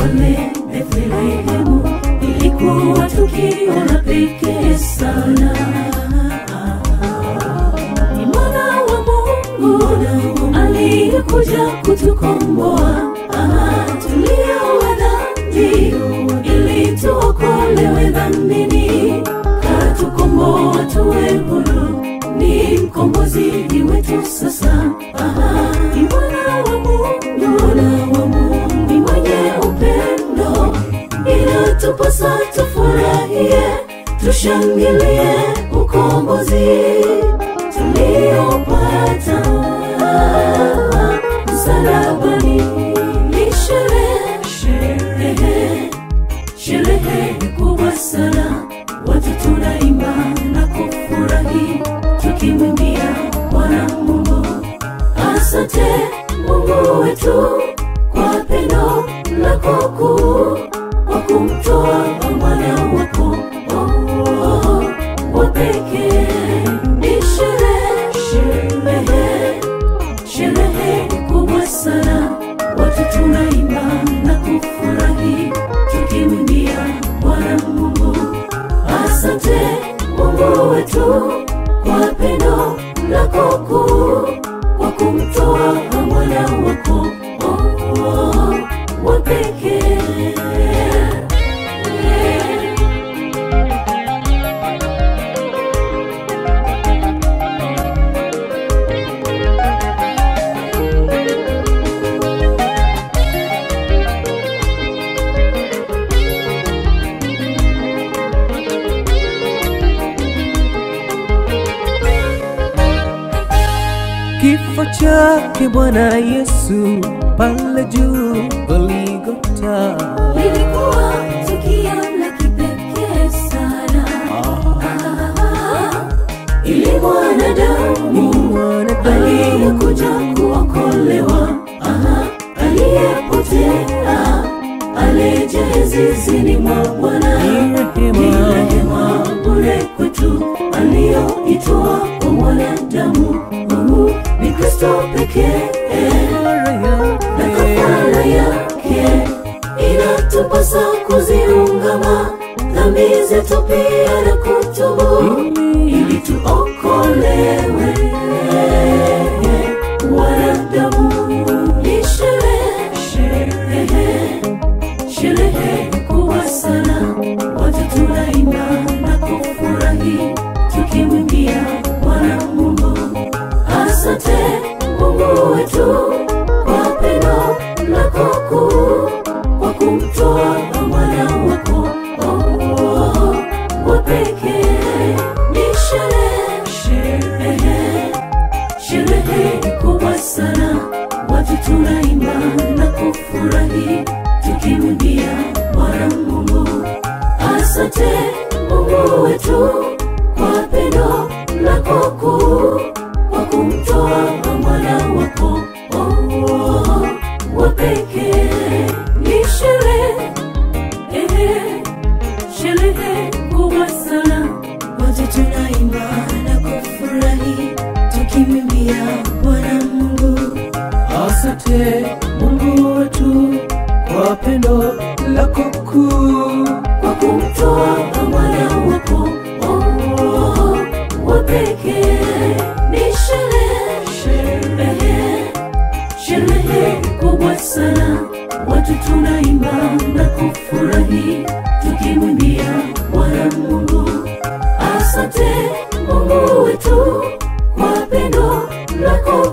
pale Bethlehemu ilikuwa tukio la pekee sana. Ni mwana wa Mungu aliyekuja kutukomboa, tulio wa dhambi ili tuokolewe dhambini. Katukomboa tuwe huru, ni mkombozi wetu sasa. Ni mwana wa Mungu, ni mwenye upendo, inatupasa tufurahie, tushangilie ukombozi tuliopata msalabani. Ni sherehe, sherehe kubwa sana, watu tunaimba na kufurahi tukimwimbia Bwana Mungu. Asante Mungu wetu kwa pendo lako kuu, kwa kumtoa mwana wako wa pekee. Ni sherehe, sherehe kubwa sana, watu tunaimba na kufurahi tukimwimbia Bwana Mungu. Asante Mungu wetu kwa pendo lako kuu, kwa kumtoa mwana wako wa pekee. Kifo chake Bwana Yesu pale juu Golgotha lilikuwa tukio la kipekee sana. Ili mwanadamu aliyekuja kuokolewa, aliyepotea arejee zizini mwa Bwana. Ni rehema bure kwetu aliyoitoa kwa mwanadamu. Ni Kristo pekee na kafara yake inatupasa kuziungama dhambi zetu pia na kutubu ili tuokolewe wanadamu. Ni sherehe, sherehe kubwa sana, watu tunaimba na kufurahi tukimwimbia Bwana Mungu. Asante Mungu wetu kwa pendo lako kuu, kwa kumtoa mwana wako wa pekee. Ni sherehe, sherehe kubwa sana, watu tunaimba na kufurahi tukimwimbia Bwana Mungu. Asante Mungu wetu kwa pendo lako kuu, kwa kumtoa mwana wako wa pekee. Ni sherehe, sherehe kubwa sana, watu tunaimba na kufurahi tukimwimbia Bwana Mungu. Asante Mungu wetu kwa pendo lako kuu, kwa kumtoa mwana wako wa pekee. Ni sherehe, sherehe kubwa sana, watu tunaimba na kufurahi tukimwimbia Bwana Mungu. Asante Mungu wetu kwa pendo lako